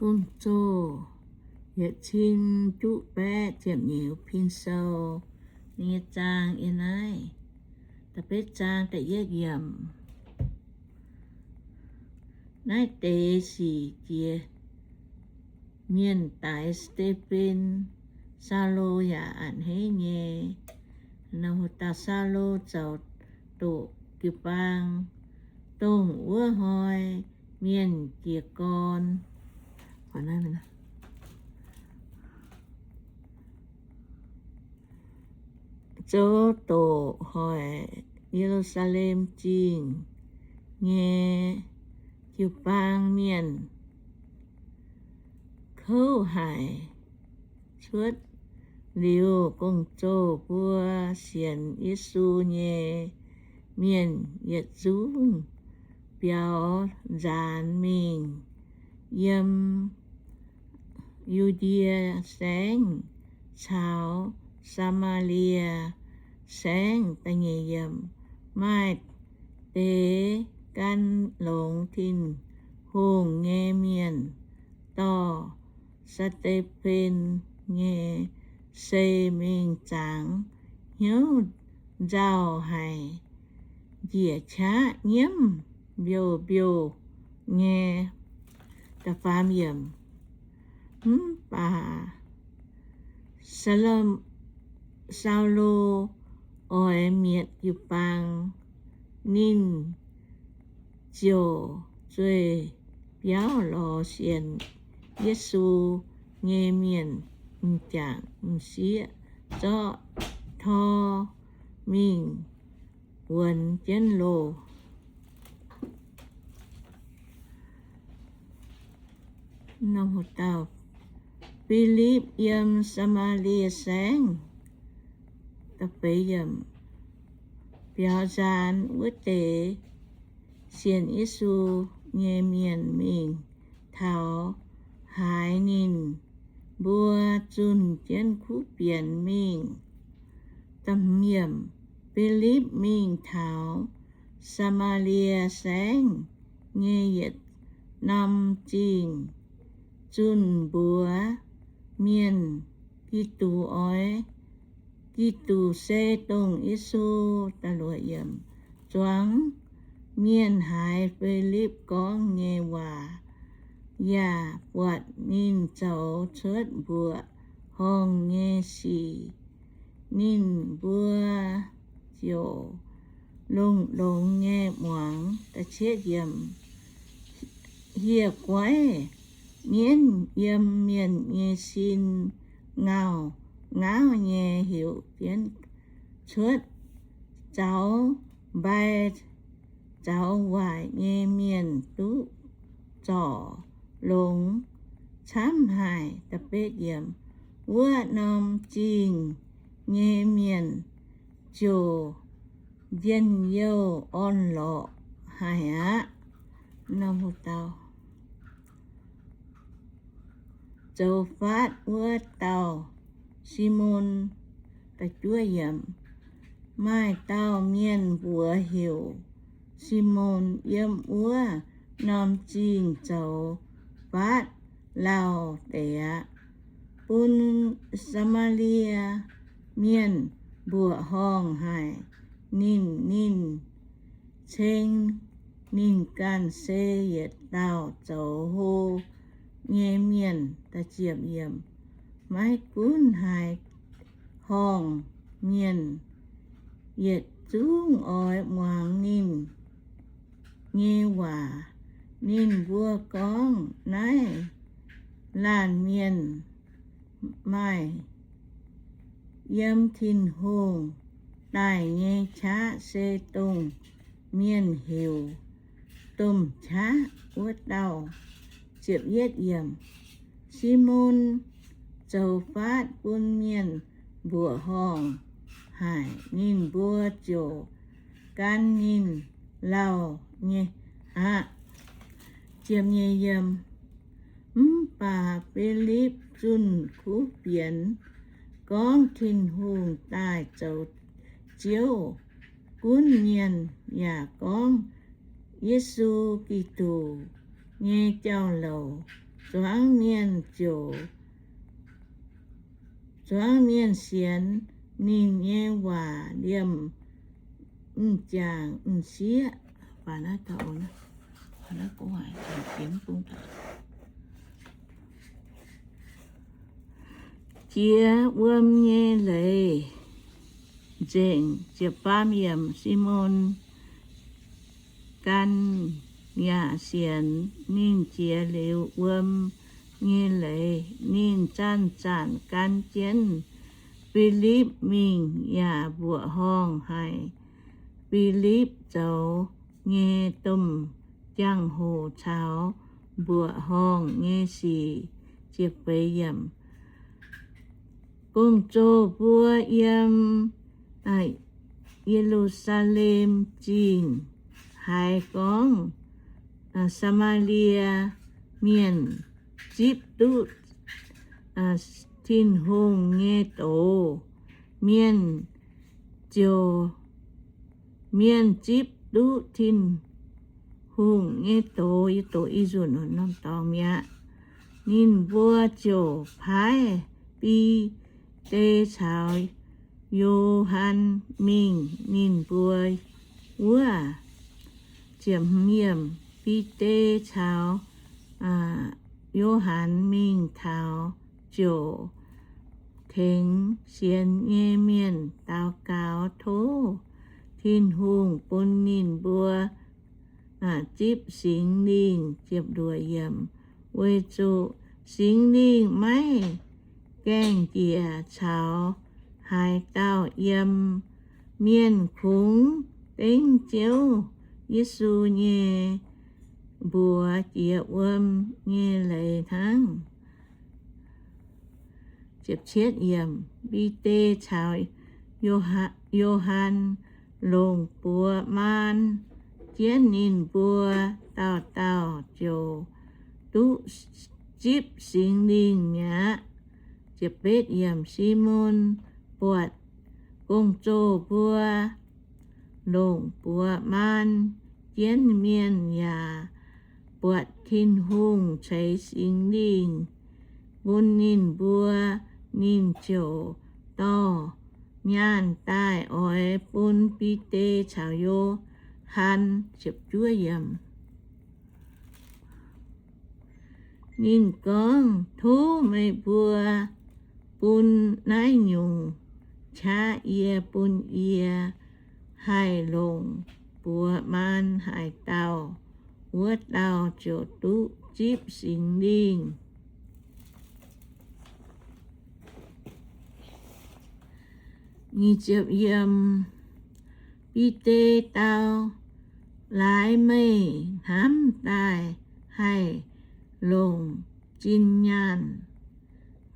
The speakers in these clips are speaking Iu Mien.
Gong-Zoh yietc cin juqv baeqv ziepc nyeic, pin sou. Ninh nyei zaang yiem naaiv. Da'betv zaang da'yietv yiemc. Naaiv deix sic jiex mienh daix Saa^te^fen, Saulo yaac a'hneiv nyei. Dauh Saulo zoux doqc jiu-baang, dongh wuov hnoi mienh jiez gorn. Zoux doqc hoic Ye^lu^saa^lem Zingh nyei jiu-baang mienh kouv haic. Cuotv liuz, Gong-Zoh mbuo sienx Yesu nyei mienh yietc zungv biaux nzaanx mingh yiem Yu^ndie Saengv caux Saa^maa^lie Saengv. Da'nyeic yiemc. Maaih deix gan longx Tin-Hungh nyei mienh dorh Saa^te^fen nyei sei mingh zangx hnyouv nzauh haic, njiec qaqv nyiemv mbiouh mbiouh nyei. Mv baac Saulo oix mietc jiu-baang, ninh ziouc zueih biauv lorz sienx Yesu nyei mienh m'jangc m'sieqv zorqv tor mingh wuonx jienv loh. Filipv yiem Saa^maa^lie Saengv. Biaux nzaanx wuov deix sienx Yesu nyei mienh mingh taux haaix, ninh mbuo zunh jienv kuv fienx mingh. Filipv mingh taux Saa^maa^lie Saengv nyei yietc norm zingh, zunh mbuox mienh Giduc oix, Giduc se dongh Yesu, zuangx mienh haiz Filipv gorngv nyei waac, yaac buatc ninh zoux cuotv mbuoqc horngh nyei sic. Ninh mbuo ziouc longx-longx nyei muangx. Hieh guaiv mienv yiem mienh nyei sin ngauh ngaauv nyei heuc jienv cuotv zaux mbai zaux waaic nyei mienh duqv zorc longx camv haic. Wuov norm zingh nyei mienh ziouc njien-youh orn-lorqc haic aqv. Zoux faatv wuov dauh Simon. Maaih dauh mienh mbuox heuc Simon yiem wuov norm zingh zoux faatv lauh deix aqv, bun Saa^maa^lie Mienh mbuoqc horngh haic. Ninh, ninh ceng ninh ganh se yietc dauh zoux hlo nyei mienh. Maiv gunv haaix horngh mienh yietc zungv oix muangx ninh nyei waac. Ninh mbuo gorngv, Naaiv laanh mienh maaih yiem Tin-Hungh daaih nyei qaqv se dongh mienh heuc domh qaqv wuov dauh. Simon zoux faatv bun mienh mbuoqc horngh haic, ninh mbuo ziouc gan ninh lauh nyei aqv. Mv baac Filipv zunh kuv fienx gorngv Tin-Hungh daaih zoux Ziouv, gunv mienh yaac gorngv Yesu Giduc nyei jauv-louc zuangx mienh ziouc, zuangx mienh sienx ninh nyei waac liemh m'jangc m'sieqv. Jiex wuom nyei leiz nzengc. Simon gan yaac sienx ninh jiex liuz wuom nyei leiz. Ninh zanc-zanc gan jienv Filipv mingh yaac mbuoqc horngh haic. Filipv zoux nyei domh jangx-hoc caux mbuoqc horngh nyei sic. Gong-zoh mbuo yiem Ye^lu^saa^lem Zingh haiz gorngv Saa^maa^lie Mienh zipv duqv Tin-Hungh nyei doz. Mienh ziouc, mienh zipv duqv Tin-Hungh nyei doz, yie doqc i nzunc norm dorngx mi'aqv. Ninh mbuo ziouc paaiv Bide caux Yo^han mingh ninh mbuo wuov. Bide caux Yo^han mingh taux ziouc tengx sienx nyei mienh daux gaux tov Tin-Hungh bun ninh mbuo zipv Singx Lingh. Weic zuqc Singx Lingh maiv gaengh njiec caux haaix dauh yiem, mienh kungx dengv Ziouv Yesu nyei mbuox jiex wuom nyei leiz hnangv. Bide caux Yo^han longc buoz maan jienv ninh mbuo dauh dauh ziouc duqv zipv Singx Lingh mi'aqv. Simon buatc gong-zoh mbuo longc buoz maan jienv mienh yaac buatc Tin-Hungh ceix Singx Lingh bun ninh mbuo, ninh ziouc dorh nyaanh daaih oix bun Bide caux Yo^han. Ninh gorngv, Tov meih mbuo bun naaiv nyungc qaqv yie, bun yie haih longc buoz maan haaix dauh, wuov dauh ziouc duqv zipv Singx Lingh. Bide dau, Laaix meih hnamv daaih haih longc zinh nyaanh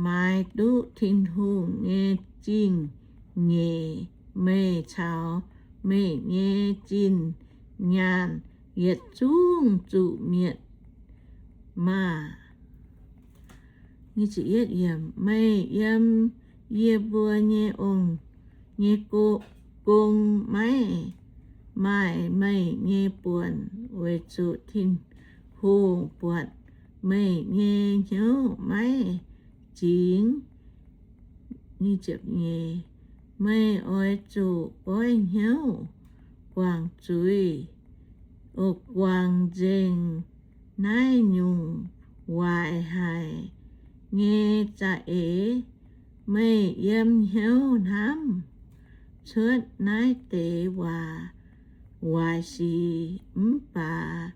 maaiz duqv Tin-Hungh nyei zingh nyeic, meih caux meih nyei zinh nyaanh yietc zungv zuqc mietc maah! Meih yiem yie mbuo nyei ong-, nyei gong maiv maaih meih nyei buonc, weic zuqc Tin-Hungh buatc meih nyei hnyouv maiv zingx. Meih oix zuqc goiv hnyouv guangc zuiz, guangc nzengc naaiv nyungc waaic haic nyei za'eix. Meih yiem hnyouv hnamv cuotv naaiv deix waac waaic sic mv baac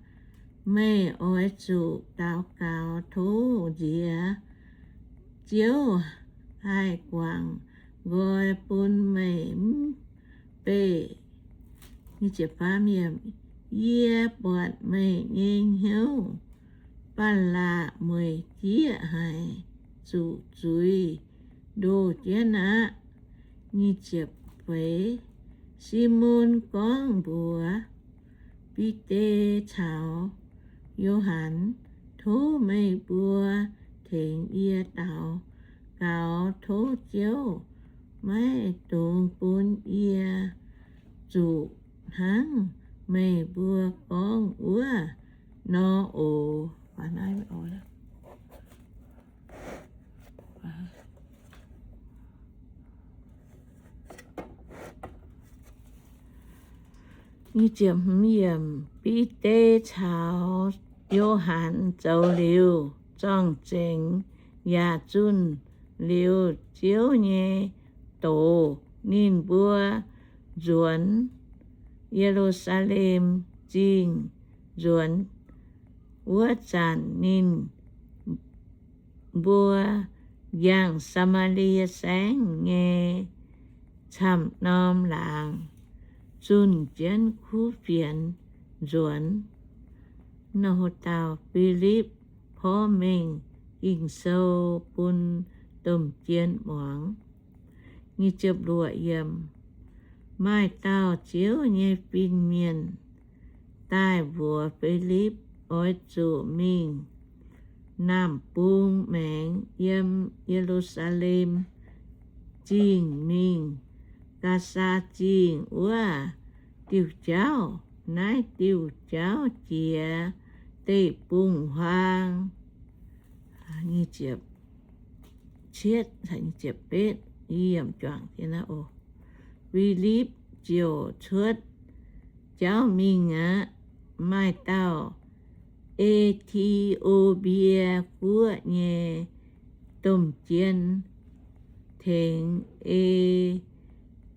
meih oix zuqc daux gaux tov nziex Ziouv haih guangc nqoi bun meih mv beih. Yie buatc meih nyei hnyouv ba'laqc mueic jieqv haic, zuqc zuiz ndoh jienv aqv. Simon gorngv mbuox Bide caux Yo^han, Tov meih mbuo tengx yie daux gaux tov Ziouv maiv dungx bun yie zuqc hnangv meih mbuo gorngv wuov nor oc. Bide caux Yo^han zoux liuz, zorng-zengx yaac zunh liuz Ziouv nyei doz, ninh mbuo nzuonx Ye^lu^saa^lem Zingh nzuonx. Wuov zanc ninh mbuo yangh Saa^maa^lie Saengv nyei camv-norm laangz, zunh jienv kuv fienx nzuonx. Nor dauh Filipv porv mengh Ging-Sou bun domh jien muangx. Maaih dauh Ziouv nyei fin-mienh daaih mbuox Filipv oix zuqc mingh naamh bung maengx yiem Ye^lu^saa^lem Zingh mingh Gaasaa Zingh wuov diuh jauv. Naaiv diuh jauv jiex deic-bung-huaang. Filipv ziouc cuotv jauv mingh aqv. Maaih dauh E^ti^o^mbie Guoqv nyei domh jien tengx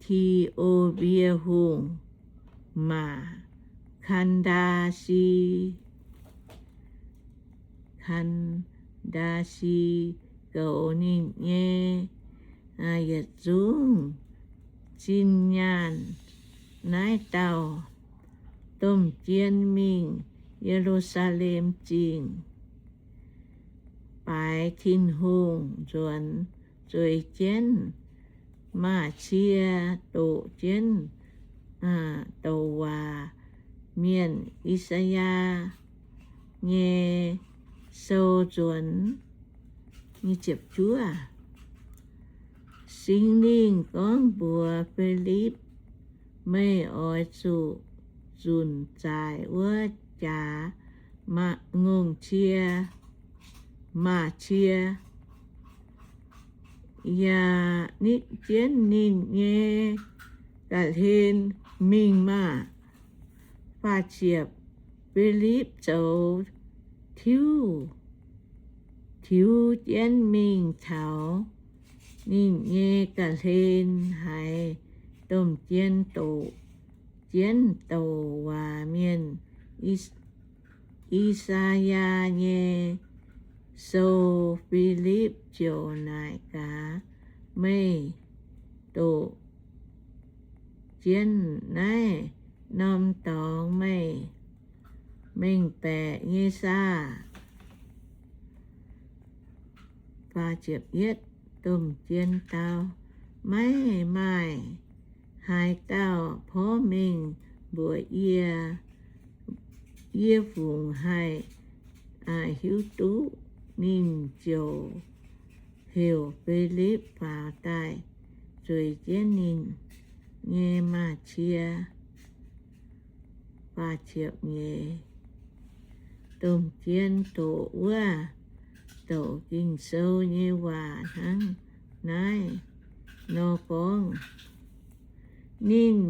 E^ti^o^mbie Hungh maac Kaan^ndaa^si. Kaan^ndaa^si goux ninh nyei yietc zungv zinh nyaanh. Naaiv dauh domh jien mingh Ye^lu^saa^lem Zingh baaix Tin-Hungh nzuonx, zueiz jienv maaz-cie, doqc jienv douc waac mienh I^saa^yaa nyei sou nzuonx. Singx Lingh gorngv mbuox Filipv, Meih oix zuqc zunc zaaic wuov jaax ngongh cie, maaz-cie, yaac nitv jienv ninh nyei ga'hlen mingh maah! Faah ziepc, Filipv zoux tiuv, tiux jienv mingh taux ninh nyei ga'hlen haiz domh jien doqc jienv douc waac mienh I^saa^yaa nyei sou. Filipv ziouc naaic gaax, Meih doqc jienv naaiv norm dorngx meih mengh baeqc nyei saah? Domh jien dau, Maiv maaih haaix dauh porv mengh mbuox yie. Yie fungc haih hiuv duqv? Ninh ziouc heuc Filipv faaux daaih zueiz jienv ninh nyei maaz-cie. Domh jien doqc wuov douc Ging-Sou nyei waac hnangv naaiv nor gorngv, Ninh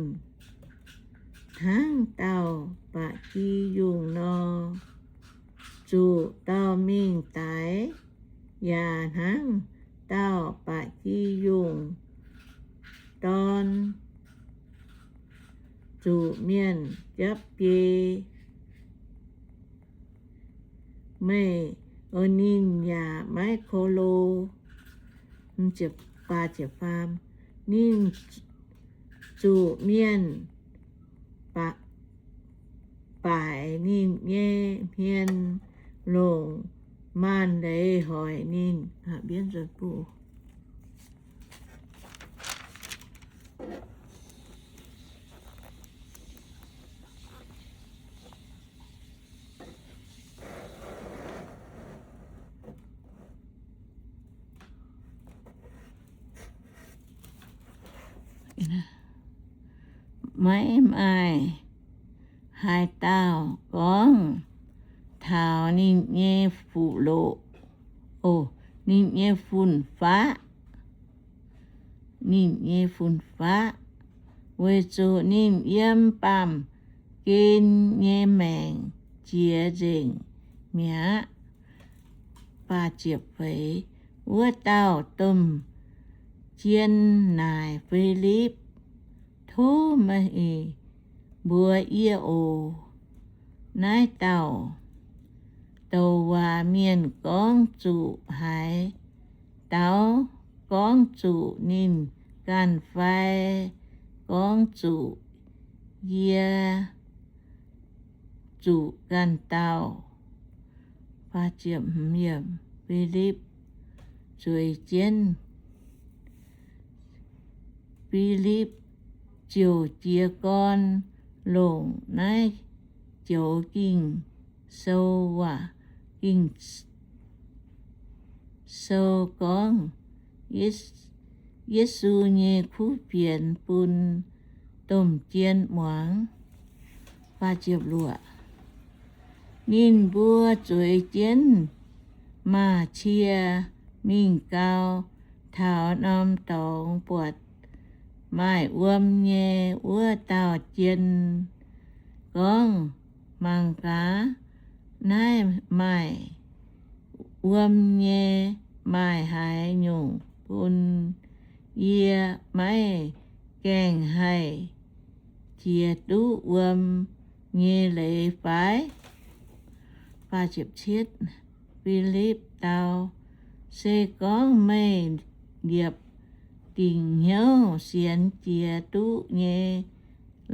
hnangv dauh ba'gi yungh nor, zuqc dorh mingh daix, yaac hnangv dauh ba'gi yungh dorn zuqc mienh japv biei. Meih, ninh yaac maiv ko lo. Ninh zuqc mienh baaic ninh nyei hmien, longc maanc leiz hoic ninh. Maiv maaih haaix dauh gorngv taux ninh nyei fuqv-loqc, o, ninh nyei fun-faqv, ninh nyei fun-faqv, weic zuqc ninh yiem baamh gen nyei maengc jiex nzengc mi'aqv. Wuov dauh domh jien naaic Filipv, Tov meih mbuox yie oc. Naaiv dauh douc waac mienh gorngv zuqc haaix dauh? Gorngv zuqc ninh ganh fai gorngv zuqc yie zuqc ganh dauh? Filipv zueiz jienv. Filipv ziouc jiez gorn longc naaiv joux Ging-Sou waac, Ging-Sou gorngv Yesu nyei kuv fienx bun domh jien muangx. Ninh mbuo zueiz jienv maaz-cie mingh gau taux norm dorngx buatc maaih wuom nyei wuov dauh jien, gorngv, Mangc gaax, naaiv maaih wuom nyei. Maaih haaix nyungc bun yie maiv gaengh haih jiex duqv wuom nyei leiz fai? Filipv dau, Se gorngv meih liepc dingc hnyouv sienx jiex duqv nyei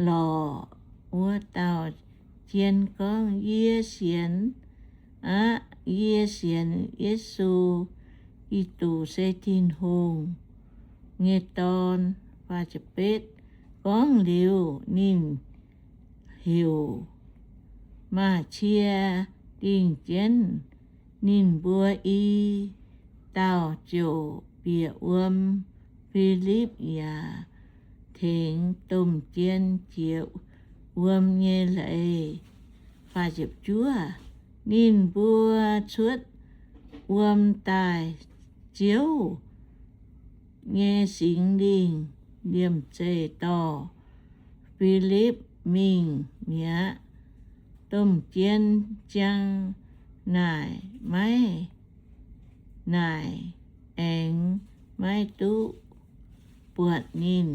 lorqc. Wuov dauh jien gorngv, Yie sienx aqv. Yie sienx Yesu Giduc se Tin-Hungh nyei Dorn. Gorngv liuz, ninh heuc maaz-cie dingh jienv ninh mbuo i dauh ziouc bieqc wuom. Filipv yaac tengx domh jien jiex wuom nyei leiz. Ninh mbuo cuotv wuom daaih, Ziouv nyei Singx Lingh liemh zeih dorh Filipv mingh mi'aqv. Domh jien ziang naaic maiv naaic, aengx maiv duqv buatc ninh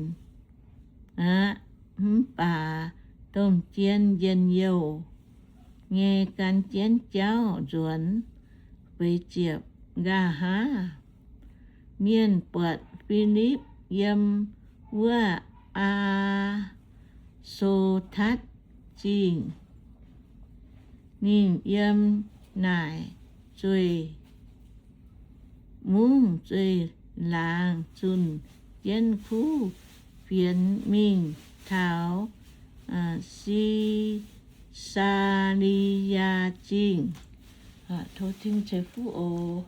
aqv. Mv baac domh jien njien-youh nyei gan jienv jauv nzuonx, feix ziepc, nqa'haav mienh buatc Filipv yiem wuov Aa^so^tatv Zingh. Ninh yiem naaic zueih mungv zueih laangz zunh jienv kuv fienx mingh taux Si^saa^li^yaa Zingh. Tov Tin-Hungh ceix fuqv oc.